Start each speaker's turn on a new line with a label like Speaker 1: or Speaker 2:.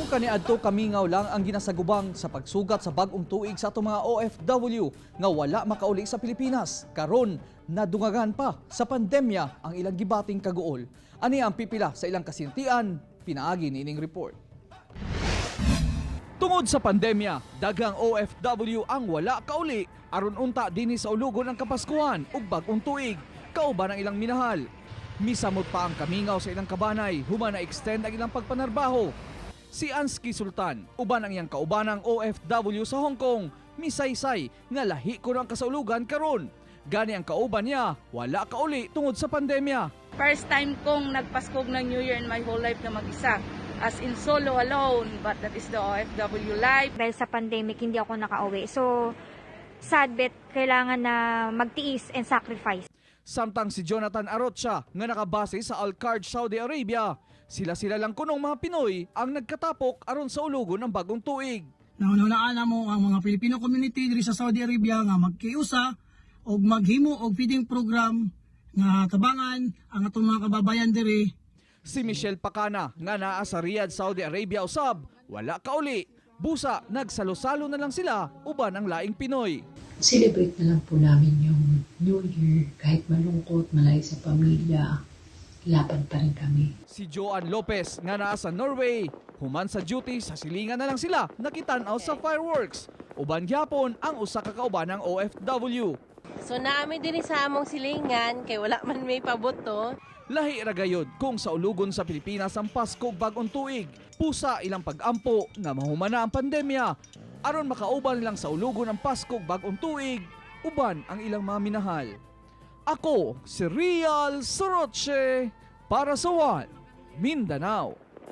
Speaker 1: Kung kaniadto kamingaw lang ang ginasagubang sa pagsugat sa bag-ong tuig sa atong mga OFW nga wala makauli sa Pilipinas, karon nadungagan pa sa pandemya ang ilang gibating kaguol. Ani ang pipila sa ilang kasinatian, pinaagi niining report. Tungod sa pandemya, daghang OFW ang wala kauli aron unta dinhi sa ulugon ang Kapaskuhan ug bag-ong tuig, kauban ang ilang minahal. Misamot pa ang kamingaw sa ilang kabanay human na extend ang ilang pagpanarbaho. Si Ansky Sultan, uban ang iyang kaubanang OFW sa Hong Kong, misaysay nga lahi kuno ang kasaulugan karon. Gani ang kauban niya, wala kauli tungod sa pandemya.
Speaker 2: First time kong nagpaskog ng New Year in my whole life na mag-isa. As in solo alone, but that is the OFW life.
Speaker 3: Dahil sa pandemic, hindi ako nakauwi. So, sad but kailangan na magtiis and sacrifice.
Speaker 1: Samtang si Jonathan Arocha nga nakabase sa Al-Kharj, Saudi Arabia. Sila-sila lang kunong mga Pinoy ang nagkatapok aron sa ulugon ng bagong tuig.
Speaker 4: Nahunahunaan namo ang mga Filipino community diri sa Saudi Arabia nga magkiusa og maghimo og feeding program nga tabangan ang atong mga kababayan diri.
Speaker 1: Si Michelle Pacana nga naa sa Riyadh, Saudi Arabia usab, wala kauli. Busa nagsalo-salo na lang sila uban ang laing Pinoy.
Speaker 5: Celebrate na lang po namin yung New Year kahit malungkot, malayo sa pamilya, laban pa rin kami.
Speaker 1: Si Joan Lopez nga naa sa Norway, human sa duty sa silingan na lang sila nakitan-aw sa fireworks. Uban gyapon ang usa ka kauban ng OFW.
Speaker 6: So naa mi dinhi sa among silingan kay wala man may pabuto.
Speaker 1: Lahi ra gayod kung sa ulugon sa Pilipinas ang Pasko ug bag-ong tuig. Pusa ilang pag-ampo nga mahuman na ang pandemya. Aron makauban lang sa ulugon ang Pasko ug bag-ong tuig, uban ang ilang mga minahal. Ako si Real Soroche para sa One Mindanao.